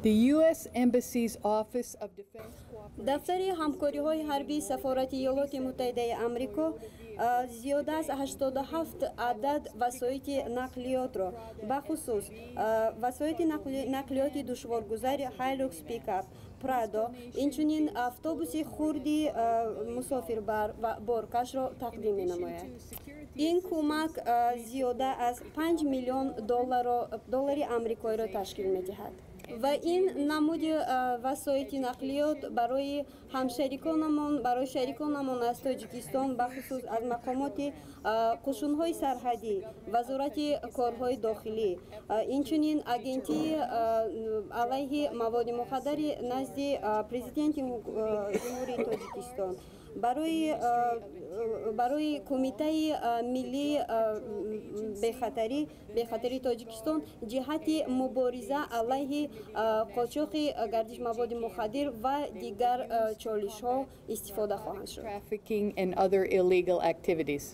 The U.S. Embassy's Office of Defense Дафтари ҳамкориҳои ҳарбии Сафорати Иёлоти Муттаҳидаи Амрико зиёда аз 87 адад васоити нақлиётро, бахусус васоити нақлиёти душворгузари Хайлукс пикап, Прадо, инчунин автобуси хурди мусофирбар ва боркашро тақдим менамояд. Ин кӯмак зиёда аз 5 миллион доллари амрикоиро ташкил медиҳад ва ин намуди васоити нақлиёт барои ҳамшариконамон, барои шариконамон аз Тоҷикистон, бахусус аз мақомоти қушунҳои сарҳадӣ, Вазорати корҳои дохилӣ, инчунин Агентии алайҳи маводи мухаддари назди Президенти Ҷумҳурии Тоҷикистон, барои Кумитаи миллии бехатарии Тоҷикистон ҷиҳати мубориза алайҳи қочоқи гардиш маводи мухаддир ва дигар чолишҳо истифода хоҳанд шуд. Trafficking and other illegal activities.